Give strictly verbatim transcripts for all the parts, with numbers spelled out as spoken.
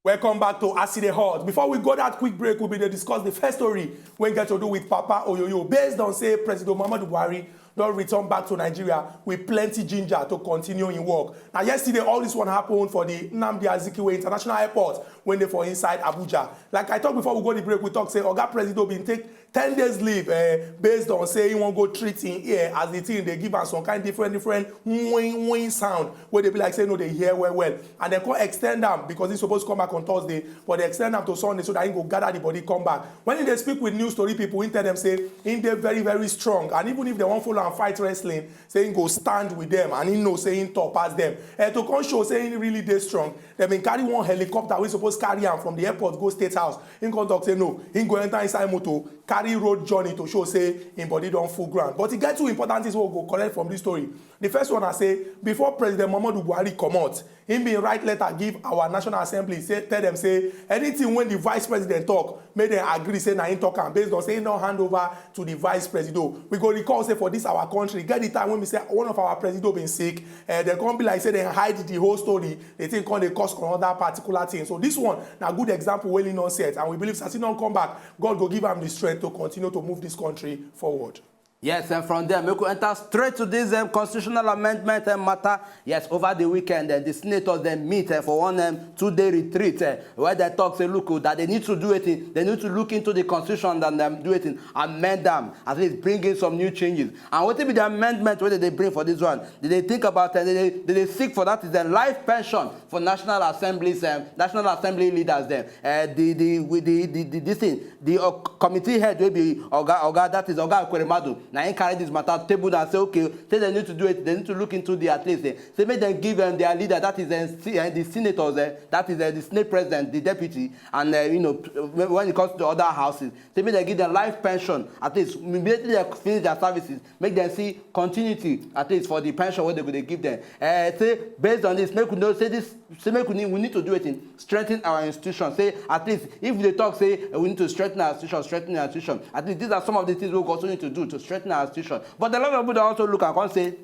Welcome back to As E Dey Hot. Before we go that quick break, we be dey discuss the first story wey get to do with Papa Oyoyo. Based on say President Muhammadu Buhari don return back to Nigeria with plenty ginger to continue im work. Na yesterday, all this one happen for the Nnamdi Azikiwe International Airport wey dey for inside Abuja. Like I talk before we go the break, we talk say Oga Presido bin take ten days leave, eh, based on say he wan go treat him ear, as the thing dey give am some kind different different win win sound wey dey be like say no dey hear well well, and dem come extend am because he suppose come back on Thursday, but dem extend am to Sunday so that he go gather the body come back. When he dey speak with news tori people, he tell them say he dey very very strong, and even if dem wan follow am fight wrestling, say he go stand with them, and he know say he tall pass them. Eh, to come show say he really dey strong, dem bin carry one helicopter wey suppose carry am from the airport go State House. He come talk say no, he go enter inside motor, carry road journey to show say him body don full ground. But e get two important things wey we go collect from this story. The first one na say before President Muhammadu Buhari comot, he bin write letter give our National Assembly, say, tell them say anything wey the Vice President talk, make dem agree say na him talk am, based on say he don hand over to the Vice Presido. We go recall say for this our country, get the time when we say one of our Presido been sick, eh, dem come be like say dem hide the whole story. The thing come dey cause another particular thing. So this one na good example wey he don set, and we believe as he don come back, God go give am the strength to continue to move this country forward. Yes, and from there, make we enter straight to this um, constitutional amendment um, matter. Yes, over the weekend, uh, the senators dem meet uh, for one um, two-day retreat uh, where they talk say, look, oh, that they need to do it. They need to look into the constitution and um, do it, amend them, at least bring in some new changes. And what be the amendment wey they bring for this one? They dey think about uh, they, they, they seek for that is the life pension for National Assemblies, um, National Assembly leaders dem. Uh, the the with the the, the this thing, the uh, committee head wey be oga oga that is oga Ekweremadu, na him carry this matter table and say okay, say they need to do it, they need to look into the at least. Eh, say make dem give um, their leader, that is um, se- uh, the senators, uh, that is uh, the senate president, the deputy, and uh, you know when when it comes to the other houses, say make dem give them life pension, at least immediately they finish their services, make dem see continuity at least for the pension wey they go dey give them. Uh, say based on this, make we know say this, say make we need, we need to do it in strengthen our institution. Say at least if we dey talk say uh, we need to strengthen our institution, strengthen our institution. At least these are some of the things we also need to do to strengthen our institution. But a lot of people dey also look and come say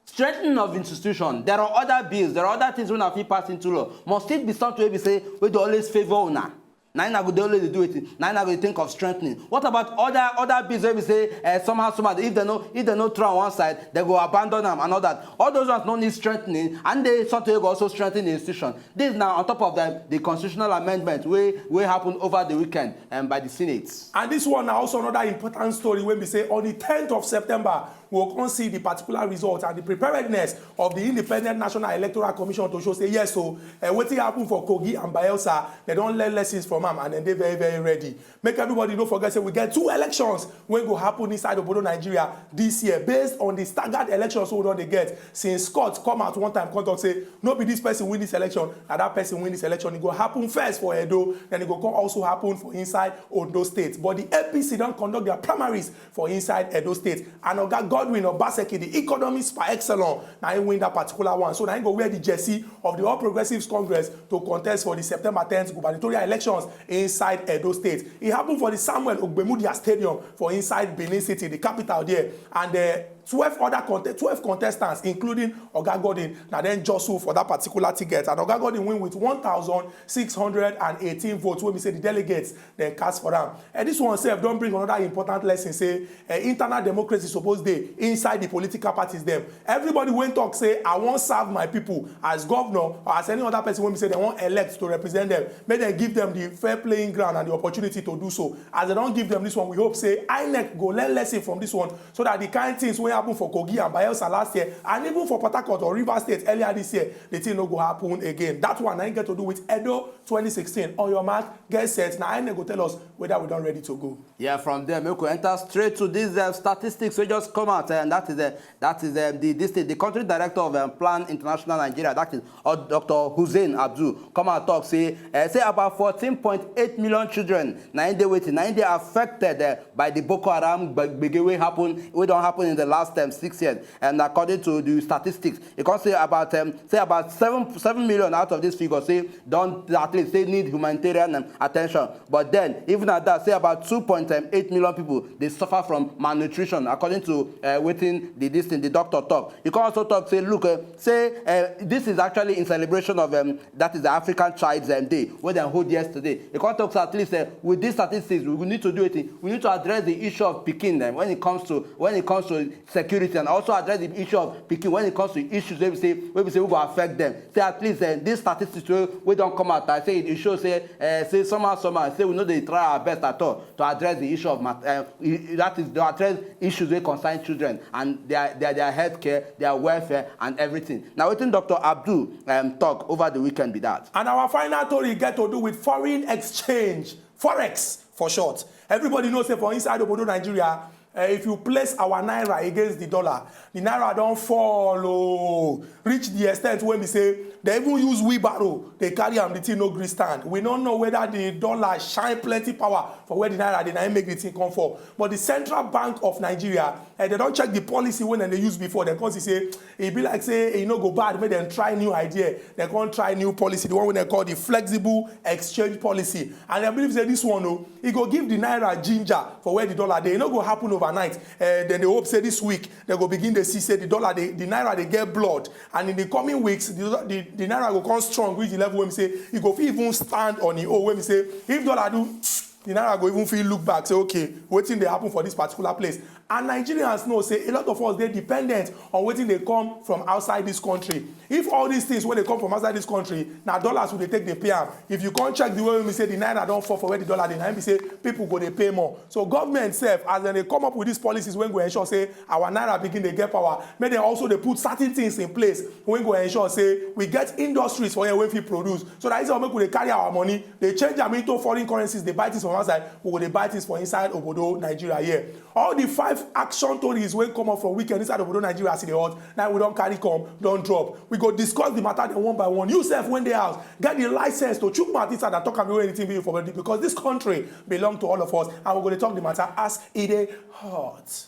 strengthening of institution, there are other bills, there are other things wey na fit pass into law. Must it be something wey be say wey dey always favour una? Na im na go dey always dey do wetin? Na im na go dey think of strengthening. What about other other bills wey be say eh, somehow somehow if dem no if dem no throw am one side, dem go abandon am and all that? All those ones no need strengthening, and dey something wey go also strengthen the institution. This na on top of the the constitutional amendment wey wey happen over the weekend um, by the senate. And this one na also another important story wey be say on the tenth of September, we go come see the particular result and the preparedness of the Independent National Electoral Commission to show say yes o, eh, wetin happen for Kogi and Bayelsa, dem don learn lessons from am and dem dey very very ready. Make everybody no forget say we get two elections wey go happen inside obodo Nigeria this year, based on the staggered elections wey we don dey get since Scott come out one time come talk say no be this person win this election, na that person win this election. E go happen first for Edo, then e go come also happen for inside Ondo State. But the A P C don conduct their primaries for inside Edo State, and Oga Godwin Obaseki, the economist par excellence, na him win that particular one. So na him go wear the jersey of the All Progressives Congress to contest for the September tenth gubernatorial elections inside Edo State. E happen for the Samuel Ogbemudia Stadium for inside Benin City, the capital there, and uh, twelve other conte- twelve contestants, including Oga Godwin, na dem jostle for that particular ticket, and Oga Godwin win with one thousand six hundred and eighteen votes wey be say the delegates dem cast for am. And this one sef don bring another important lesson say eh, internal democracy suppose dey inside the political parties dem. Everybody wey talk say I wan serve my people as governor or as any other person wey be say dem wan elect to represent them, make dem give them the fair playing ground and the opportunity to do so. As dem don give them this one, we hope say INEC go learn lesson from this one so that the kind things wey happen for Kogi and Bayelsa last year and even for Port Harcourt or Rivers State earlier this year, the thing no go happen again. That one na im get to do with Edo twenty sixteen. On your mark, get set. Na INEC go tell us whether we don ready to go. Yeah, from there, make we enter straight to these uh, statistics wey just come out, and that is uh, that is uh, the this thing, the country director of um, Plan International Nigeria, that is uh, Doctor Hussein Abdul, come out talk say uh, say about fourteen point eight million children na im dey wetin na im dey affected uh, by the Boko Haram gbe- gbege wey happen wey don happen in the last um, six years. And according to the statistics, e come say about um, say about seven seven million out of this figure say don at least say need humanitarian um, attention. But then, even at that, say about two point eight million people dey suffer from malnutrition, according to uh, wetin the this thing the doctor talk. E come also talk say, look, uh, say uh, this is actually in celebration of um, that is the African Child's um, Day wey dem hold yesterday. E come talk say at least uh, with these statistics, we need to do it. We need to address the issue of pikin dem when it comes to when it comes to security, and also address the issue of pikin when it comes to issues wey be say wey be say we go affect them. Say at least uh, these statistics wey wey don come out, I say e show say uh, say somehow somehow say we no dey try our best at all to address the issue of mat- uh, i- i- that is to address issues wey concern children and their their their health care, their welfare and everything. Na wetin Doctor Abdul um, talk over the weekend be that. And our final story get to do with foreign exchange, forex for short. Everybody knows say for inside obodo Nigeria, uh, if you place our naira against the dollar, the naira don fall oh, reach the extent wey be say they even use wheelbarrow dey carry am, the thing no gree stand. We no know whether the dollar shine plenty power for where the naira dey, na im make the thing come fall. But the Central Bank of Nigeria, uh, they don check the policy wey dem dey use before, dem come see say e be like say e no go bad make dem try new idea. Dem come try new policy, the one wey dem call the flexible exchange policy. And I believe say this one o, e go give the naira ginger for where the dollar dey. E no go happen overnight. Uh, dem dey hope say this week dem go begin dey see say the dollar dey the naira dey get blood, and in the coming weeks the, the, the naira go come strong reach the level wey be say e go fit even stand on e own, wey be say if dollar do the naira go even fit look back say, okay, wetin dey happen for this particular place? And Nigerians know say a lot of us dey dependent on wetin dey come from outside this country. If all these things wey dey come from outside this country na dollars we dey take dey pay am, if you come check the way wey be say the naira don fall for where the dollar dey, na im be say people go dey pay more. So government sef, as dem dey come up with these policies wey go ensure say our naira begin dey get power, make dem also dey put certain things in place wey go ensure say we get industries for here wey fit produce, so that instead of make we dey carry our money dey change am into foreign currencies, dey buy things from outside, we go dey buy things for inside obodo Nigeria here. All the five action stories wey come up for weekend inside obodo Nigeria as e dey hot, na we don carry come, don drop. We go discuss the matter dem one by one. You sef wey dey house, get the license to chook mouth inside and talk am the way anything be for body, because this country belong to all of us, and we go dey talk the matter as e dey hot.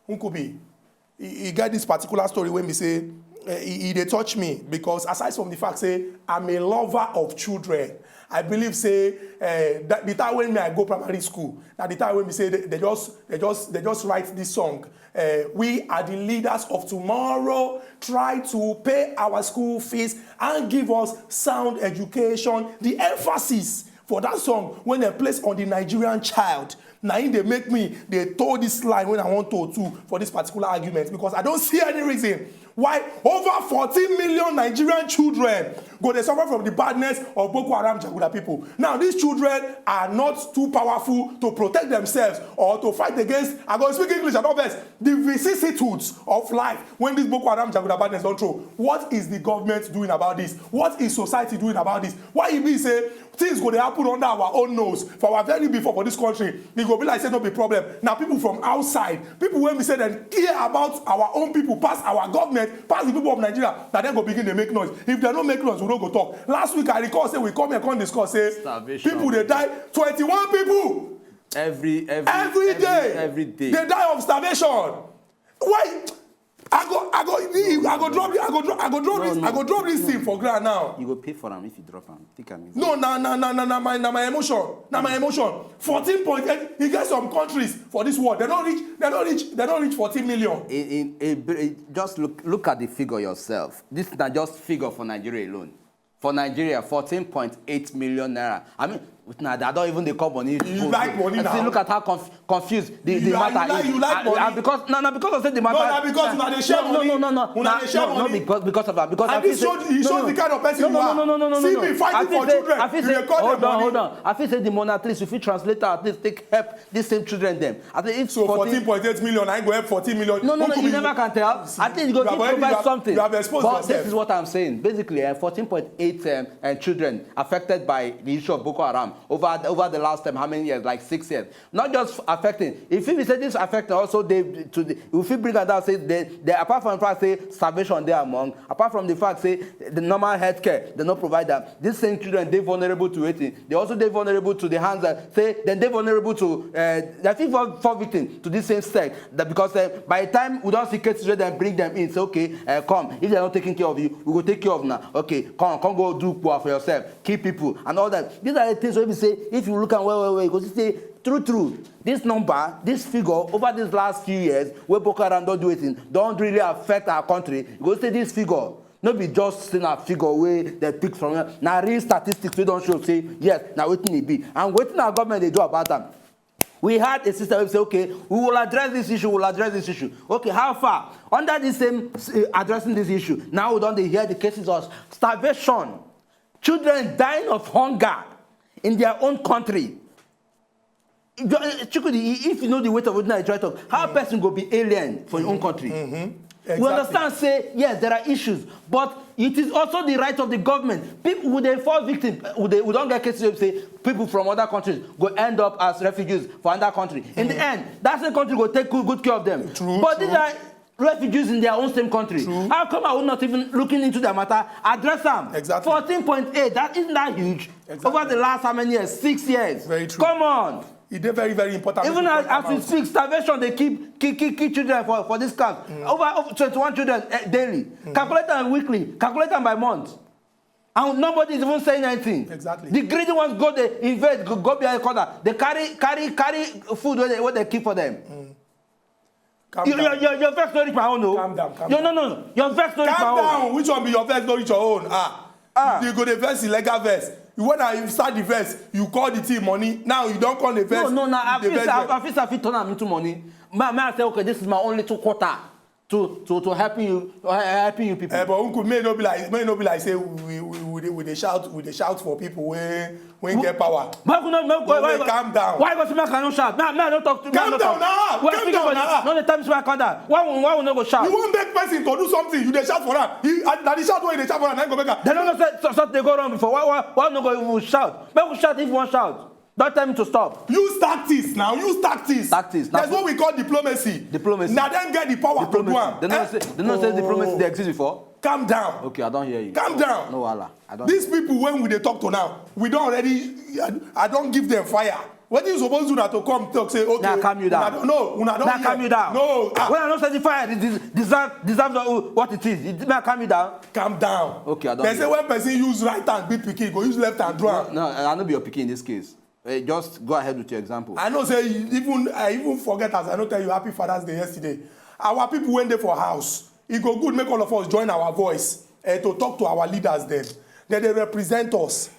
Nkubi, e e get this particular story wey be say eh, e e dey touch me, because aside from the fact say I'm a lover of children, I believe say eh, that the time when me I go primary school, na the time when be say they, they just they just they just write this song. Eh, we are the leaders of tomorrow. Try to pay our school fees and give us sound education. The emphasis for that song when they place on the Nigerian child, na im dey make me dey toe this line when I want to too for this particular argument, because I don't see any reason why over fourteen million Nigerian children go dey suffer from the badness of Boko Haram jaguda people. Now, these children are not too powerful to protect themselves or to fight against, I go speak English, I don vex, the vicissitudes of life when this Boko Haram jaguda badness don throw. What is the government doing about this? What is society doing about this? Why e be say things go dey happen under our own nose for our very before for this country? E go be like say no be problem. Na people from outside, people wey be say dem care about our own people pass our government, pass the people of Nigeria, na dem go begin dey make noise. If dem no make noise, we no go talk. Last week I recall say we come here come discuss say Starvation. People dey die, twenty-one people every every every day every day dey die of starvation. Why? I go I go I go drop I go drop I go drop No, this no. I go drop this thing for ground now. You go pay for am if you drop am. Take am easy. No, na na na na na my na my emotion. Na my emotion. Fourteen point eight. You get some countries for this world, they don't reach they don't reach they don't reach fourteen million. In, in a, br- just look look at the figure yourself. This na just figure for Nigeria alone. For Nigeria, fourteen point eight million naira. I mean, with na I don't even dey call money. You like money I now. See, look at how conf- confused the, You the are- matter you like- is. You like And- money. And because no, no, because I said the matter. No, na because una dey share No, no, money. No, no, no, Una no, dey share no, no, money. Because because of that. Because And I this feel show say- the- it no, shows no. the kind of person No, you no, are. No, no, no, no, See no, me no. fighting I feel for say- children. I feel You say- dey call Hold them on, money. Hold on. I feel say the money at least if you translate am, at least take help these same children them. I think if So fourteen point eight million, I go help fourteen million. No, no, no, Who you could never be- can tell. I think you go You have need to already- provide you have- something. you have exposed But yourself. This is what I'm saying. Basically, uh, fourteen point eight um, uh, children affected by the issue of Boko Haram. over over the last time, how many years? Like six years. Not just affecting. If we say this affecting also, they to the, if we bring it down, say they, they apart from the fact say starvation there among, apart from the fact say the normal healthcare they no provide them. These same children they vulnerable to it. They also they vulnerable to the hands that say then they vulnerable to uh, I think for, for victim to this same sect that because uh, by the time we don't see cases where they bring them in, say okay, uh, come, if they're not taking care of you, we will take care of now. Okay, come, come go do poor for yourself, kill people and all that. These are the things where we say if you look at well, well, well, you go see say true, true. This number, this figure over these last few years, where Boko Haram don't do it in, don't really affect our country. You go see this figure. No be just say na figure wey dem pick from here. Na real statistics wey don show say yes, na wetin e be. And wetin our government dey do about am? We had a system wey say okay, we will address this issue, we will address this issue. Okay, how far? Under this same uh, addressing this issue, now we don dey hear the cases of starvation, children dying of hunger in their own country. Chukwudi, if you know the weight of ordinary joy talk, how mm. person go be alien for your own country? Mm-hmm. Exactly. We understand say yes, there are issues, but it is also the right of the government. People who they fall victim, who they who don't get cases say people from other countries go end up as refugees for another country. Mm. In the mm. end, that same country go take good, good care of them. True, but true. These are refugees in their own same country. True. How come are we not even looking into their matter? Address them. Exactly. Fourteen point eight, that isn't that huge? Exactly. Over the last how many years? Six years. Very true. Come on. It is very, very important. Even as, as we speak, starvation they keep keep keep, keep children for, for this camp. Mm. Over, over twenty-one children uh, daily. Mm. Calculate them weekly. Calculate them by month. And nobody is even saying anything. Exactly. The greedy ones go they invade, go, go behind the corner. They carry carry carry food where they, where they keep for them. Mm. Calm you, down. Your, your, your vex no reach my own o. Calm down, calm you, down. No, no, no. Your vex no reach my own. Calm down. Which one be your vex no reach your own? Ah. Ah. You go the vex illegal vex. You when I start the vex, you call the team money. Now you don't call the vex. No, no, no. I feel I fit turn am into money. Man, man, I say okay, this is my only two quarter to to to helping you, uh, helping you people. Eh, but uncle, may no be like may no be like say we we we dey, we dey shout we dey shout for people wey When get power. Make una make why calm down. Why go make I no shout? Now now I don't talk to. Calm down now. Calm down now. No the time is calm down. Why we why we no go shout? You wan make person to do something, you dey shout for am. He and na the shout wey you dey shout for am na go make am. They no know say so- something dey go wrong before. Why why why we no go even shout? Make we shout if we wan shout. Don't tell me to stop. Use tactics now. Use tactics. Tactics. That's what we call diplomacy. Diplomacy. Na dem get the power to do am. They no say they no say diplomacy dey exist before. Calm down. Okay, I don't hear you. Calm down. No wahala. I don't. These people when we dey talk to now, we don already. I, I don give them fire. Wetin you suppose do na to come talk say okay. Now calm you down. Una don, no, una don now calm you down. No. Ah. When I don't say the fire, it is- deserve deserve the, what it is. It, now calm you down. Calm down. Okay, I don't. They say when person use right hand beat pikin, go use left hand do am. No, I no be your pikin in this case. Eh, just go ahead with your example. I know say you even I even forget as I no tell you happy Father's Day yesterday. Our people when dey for house, e go good make all of us join our voice eh, to talk to our leaders dem. Dem dey represent us.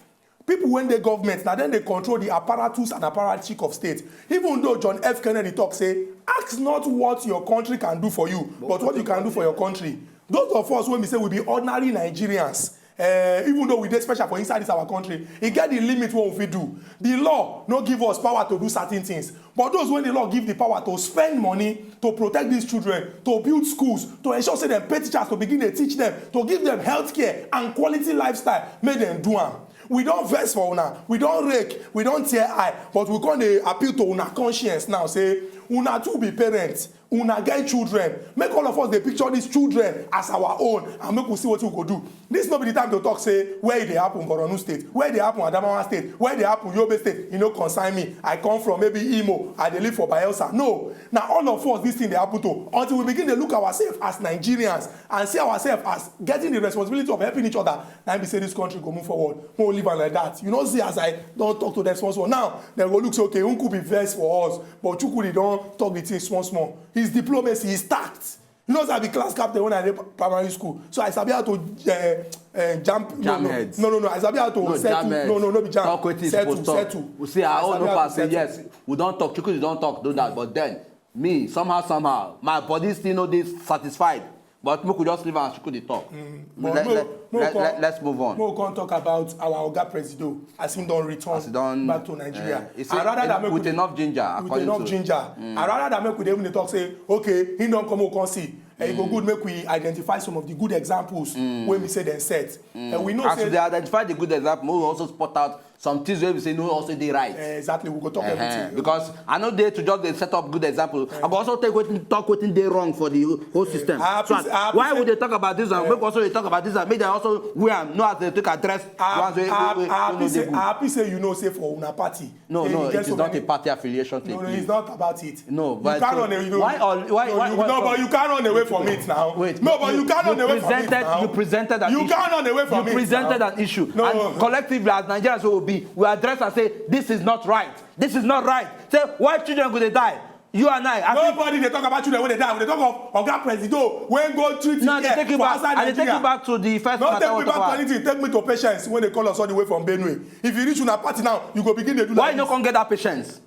People when dey government na dem dey control the apparatus and apparatchik of state. Even though John F Kennedy talk say, ask not what your country can do for you, but what you can do for your country. Those of us wey be say we be ordinary Nigerians, uh, even though we dey special for inside this our country, e get the limit wey we fit do. The law no give us power to do certain things, but those wey the law give the power to spend money to protect these children, to build schools, to ensure say dem pay teachers to begin dey teach them, to give them health care and quality lifestyle, make dem do am. We don vex for una, we don rake, we don tear eye, but we come dey appeal to una conscience now say una too be parents. Una get children, make all of us dey picture these children as our own and make we see wetin we go do. This no be the time to talk say where e dey happen Borno state, where e dey happen Adamawa state, where e dey happen Yobe state, e no concern me. I come from maybe Imo, I dey live for Bayelsa. No, na all of us this thing dey happen to until we begin dey look ourselves as Nigerians and see ourselves as getting the responsibility of helping each other. Na im be say this country go move forward. Make we leave am like that. You know see as I don talk to them small small now, dem go look say okay, Nkubi vex for us, but Chukwudi don talk the thing small small. His diplomacy, his tact. You know say I be class captain when I dey primary school, so I sabi how to uh, uh, jump. Jam no, no, heads. No, no, no. I sabi how to no, settle. No, no, no, be jam. Talk wetin settle, suppose talk. Settle. We see our own no pass say yes. We don talk. Chukwudi don talk. Do that, but then me somehow somehow my body still no dey satisfied. But make we just leave am as Chukwudi talk. Mm. But let, let, let, let, let's move on. Make we come talk about our Oga Presido as he don return as he don, back to Nigeria. Uh, I rather that make with we, enough ginger, with enough to, ginger. Mm. I rather that make we dey even dey talk say, okay, he don come, we come see. And e go good make we identify some of the good examples mm. wey we say dem set. Mm. And we know as say they identify the good example, we also spot out Some things wey be say no also dey right. Eh, exactly, we go talk Uh-huh. everything. Because I no dey to just dey set up good example. I go also take wetin talk wetin dey wrong for the whole system. I So appreciate- I why appreciate- we dey talk about this one? Make we also dey talk about this one. Make dem also wear am. Know as dem take address the I ones wey I- wey- wey I no happy dey say good. I happy say you know say for una party. No, eh, no, you it get is so not many- a party affiliation thing. No, no, Please. It's not about it. No, but You can't run away. You know, why all- why- no, why- you, why- no, but you can't run away from it now. Wait, No, but you can't run away from it presented now. You presented an You issue. Can't run away from You it presented now. An issue. No. And collectively, as Nigerians will be, we address and say this is not right. This is not right. Say why children go dey die. You and I. I think Nobody dey talk about children wey dey die. We dey talk of Oga Presido wey go treat No, him they here take you for back. outside I dey take Nigeria. you back to the first No matter take we me back talk to about. Anything. Take me to Patience when they call us all the way from Benue. If you reach una party now, you go begin dey do Why like you no this. Come get that Patience?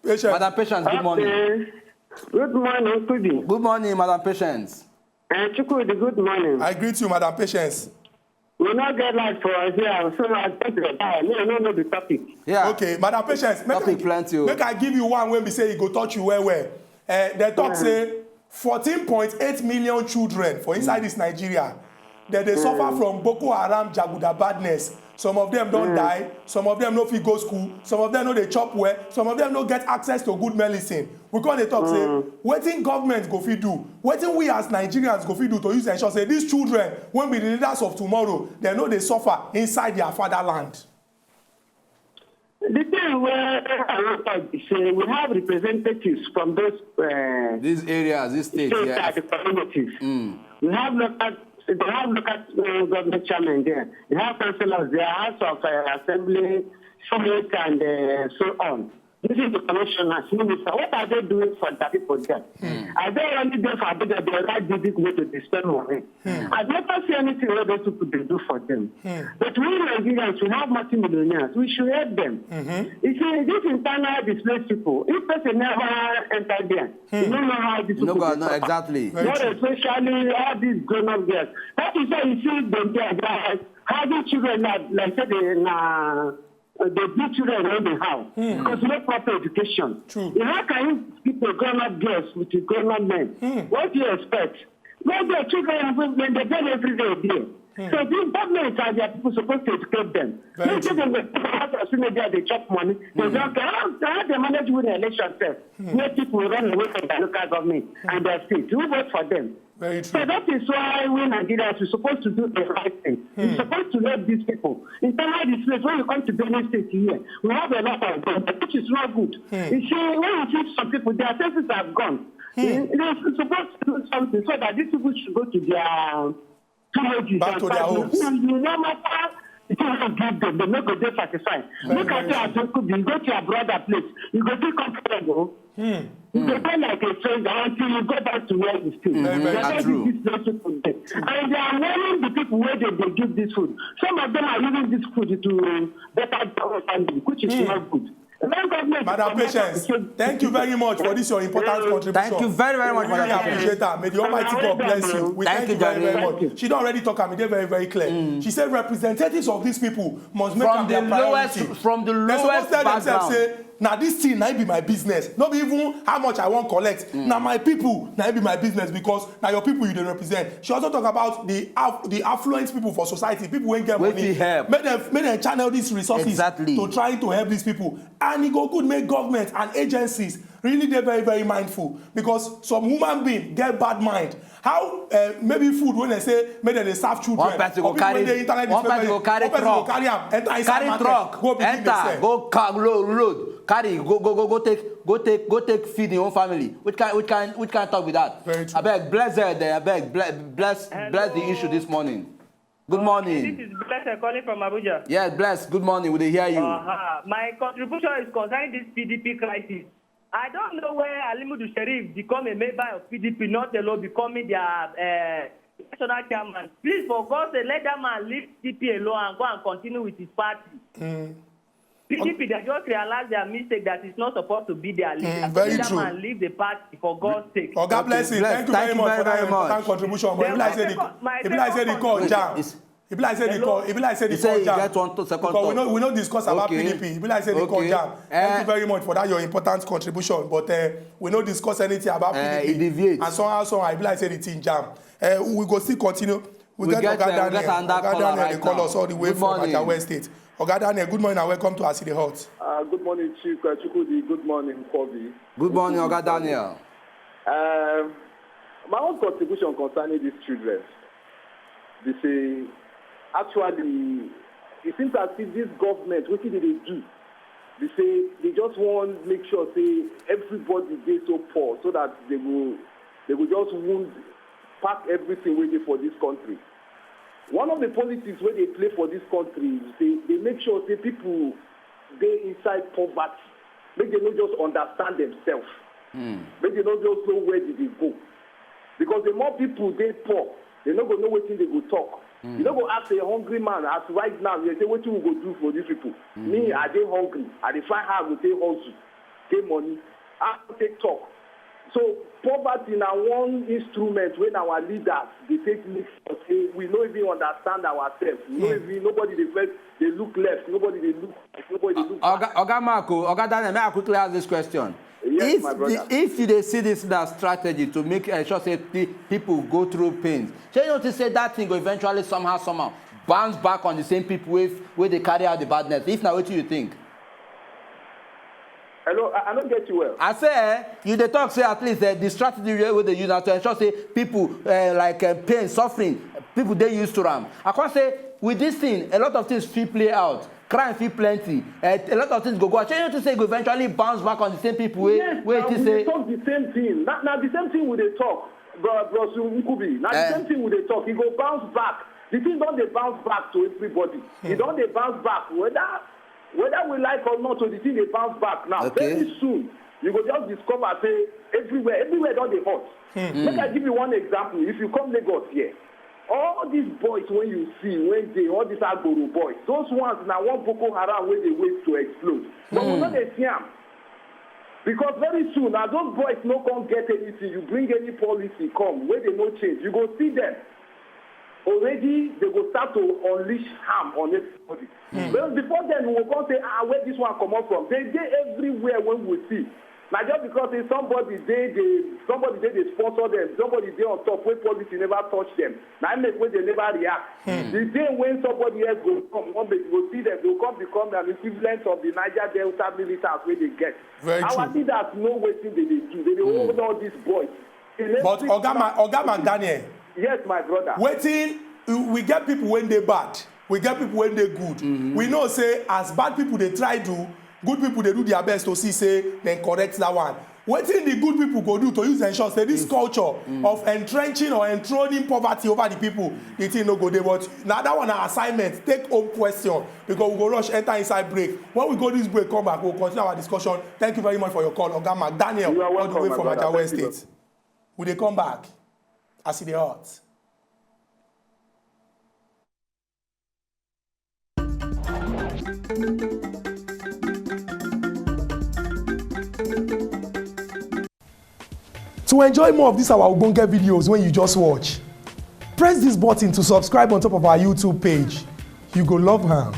Patience. Madam Patience, good morning. Okay. Good morning, Kudi. Good morning, Madam Patience. Uh, Chukwudi, good morning. I greet you, Madam Patience. We no get light for us here, so I think the time. Me, I no know the topic. Yeah. Okay, Madam Patience, make Topic I, plenty o. Make I give you one wey be say e go touch you well well. Uh, they talk say fourteen point eight million children for inside this Nigeria, dem dey suffer from Boko Haram jaguda badness. Some of them don die, some of them no fit go school, some of them no dey chop well, some of them no get access to good medicine. We come dey talk say wetin government go fit do, wetin we as Nigerians go fit do to use ensure say these children wey be the leaders of tomorrow, dem no dey suffer inside their fatherland. The thing where I want to talk is say we have representatives from those uh, These areas, these states, states yeah. and the communities. We have local, they have local uh, government chairman there. They have councillors there, House of uh, Assembly, Senate, and uh, so on. This is the commissioners, minister. What are they doing for the people there? Are they only there for Abuja? They write the big way to spend money. I've never seen anything what those people they do for them. But we Nigerians, we have multi-millionaires. We should help them. You see, these internal displaced people, if person never enter there, you don't know how these No, people God, dey no, suffer. Exactly. Very Not true. Especially all these grown-up girls. That is why you see them there, they are having children like, like say they na uh, they beat children around the house because no proper education. True. How can you keep a grown-up girls with a grown-up men? What do you expect? Well, their children, when they get every day there. So these governments and their people supposed to educate them. Very Make true. them the house as soon as they chop money. They don't care. How, how they manage win the election first? Where people run away from their local government and their state. Who vote for them? Very So true. That is why we Nigerians are supposed to do the right thing. We're supposed to help these people. In terms of this place, when you come to Benue State here, we have a lot of them, which is not good. You see, when you see some people, their senses have gone. They're supposed to do something so that these people should go to their villages. Back to their homes. No matter the thing you give them, they no go dey satisfied. Look at you as you could be. You go to your brother place. You go feel comfortable. You go dey like a stranger until you go back to where you stay. Very, very They true. Give this place people dey. And they are warning the people where they, they give this food. Some of them are using this food to better their own family, which is not good. When government Madam come out Patience, and say thank you very much for this your important contribution. Thank you very, very much, We really Madam Patience. Appreciate her. May the Almighty God bless you. We Thank thank, you, you very, Jare. very much. She don already talk am, e dey very, very clear. She said representatives of these people must make From am the their lowest, priority. From the They suppose lowest tell themselves background. Say, na this thing na be my business. No be even how much I wan collect. Na my people na be my business because na your people you dey represent. She also talk about the aff the affluent people for society, people wey get Wey money. fit help. Make dem make dem channel these resources Exactly. To trying to help these people. And e go good make government and agencies really dey very, very mindful because some human being get bad mind. How uh, maybe food when they say make dem dey serve children. One person Or go people carry wey dey internet one person especially, go carry one person truck. Go carry am enter inside Carry market, truck, go begin dey enter, sell. Go car, load, load, carry, go go go go take go take go take feed your own family. Which kind which kind which kind talk be that? Very true. Abeg bless the the abeg bless bless bless the issue this morning. Good morning. This is Blessed calling from Abuja. Yes, bless. Good morning. We dey hear you. Uh-huh. My contribution is concerning this P D P crisis. I don't know where Alimudu Sheriff become a member of P D P, not alone becoming their uh, national chairman. Please, for God's sake, let that man leave P D P alone and go and continue with his party. P D P, they just realize their mistake that is not supposed to be their leader. Mm, very Let that true. Man leave the party for God's sake. Oga Blessing, Bless, thank you thank very you much very, for that very important much. Contribution. But Then if like my say the second- my if like say the second call point- jam, It's- if like say the Hello? call, if like say the You say call you jam. Get one to second Because we thought. No, we no discuss about Okay. P D P. If like say the call Okay. Jam. Thank Eh. You very much for that your important contribution. But uh, we no discuss anything about Eh, P D P. It deviates. And somehow, somehow, if like say the thing jam. Uh, we go still continue. We get, uh, we get another caller right now. Good morning. Oga Daniel, good morning and welcome to As E Dey Hot. Uh, good morning, Chief, uh, Chukwudi. Good morning, Kobe. Good morning, Oga Daniel. Um, my own contribution concerning these children, they say, actually, it seems as if this government, wetin dem dey do, they say they just wan make sure say everybody dey so poor so that they go, they go just wound, pack everything wey dey for this country. One of the politics wey dey play for this country be say they make sure say people dey inside poverty, make dem no just understand themselves, make dem no just know where dem dey go. Because the more people dey poor, dem no go know wetin dem go talk. You no go ask a hungry man as right now, you say, "Wetin we go do for these people?" Me, I dey hungry. I dey find how I go take hustle, get money. I go take talk. So poverty na one instrument wey our leaders dey take make sure say we no even understand ourselves. We no even, nobody dey first dey look left, nobody dey look right, nobody dey look back. Oga, Oga Marco, Oga Daniel, may I quickly ask this question? Yes, my brother. If you dey see this na strategy to make, uh, sure say the people go through pains, shey you no think say that thing go eventually somehow, somehow bounce back on the same people wey, wey dey carry out the badness? If na wetin you think? Hello, I, I don't get you well. I say, eh, you dey talk say at least, eh, the strategy wey, wey dey use na to ensure say people, eh, like, eh, pain, suffering, people dey used to am. I come say with this thing, a lot of things fit play out. Crime fit plenty. Eh, a lot of things go go. Shey you no think say e go eventually bounce back on the same people wey, Yes, wey na, think we say dey talk the same thing. Na, na the same thing we dey talk, bro, Bros Nkubi. Na the Eh. same thing we dey talk. E go bounce back. The thing don dey bounce back to everybody. E don dey bounce back. Whether, whether we like or not, so the thing dey bounce back now. Okay. Very soon, you go just discover say everywhere, everywhere don dey hot. Make I give you one example. If you come Lagos here, all these boys wey you see, wey dey, all these Agboro boys, those ones na one Boko Haram wey dey wait to explode. But we no dey see am. Because very soon, as those boys no come get anything, you bring any policy come, wey dey no change, you go see them. Already, they go start to unleash harm on everybody. But before then, we go come say, "Ah, where this one comot from?" They dey everywhere wey we see. Na just because say somebody dey, dey, somebody dey, dey sponsor them, somebody dey on top wey policy never touch them. Na im make wey they never react. The day when somebody else go come, one make you go see them, they go come become an equivalent of the Niger Delta militants wey they get. Very Our true. Leaders know wetin they dey do. They dey hold all these boys. But Oga Ma-, Oga McDaniel, Yes, my brother. Wetin, we get people wey dey bad, we get people wey dey good. We know say as bad people dey try do, good people dey do their best to see say dem correct that one. Wetin the good people go do to use ensure say this culture of entrenching or enthroning poverty over the people, the thing no go dey. But na that one na assignment, take home question, because we go rush enter inside break. When we go this break, come back, we go continue our discussion. Thank you very much for your call, Oga McDaniel, You are all the welcome, way my from brother. Ajawe Thank you. State. We dey come back. As e dey hot. To enjoy more of these our ogbonge videos wey you just watch, press this button to subscribe on top of our YouTube page. You go love am.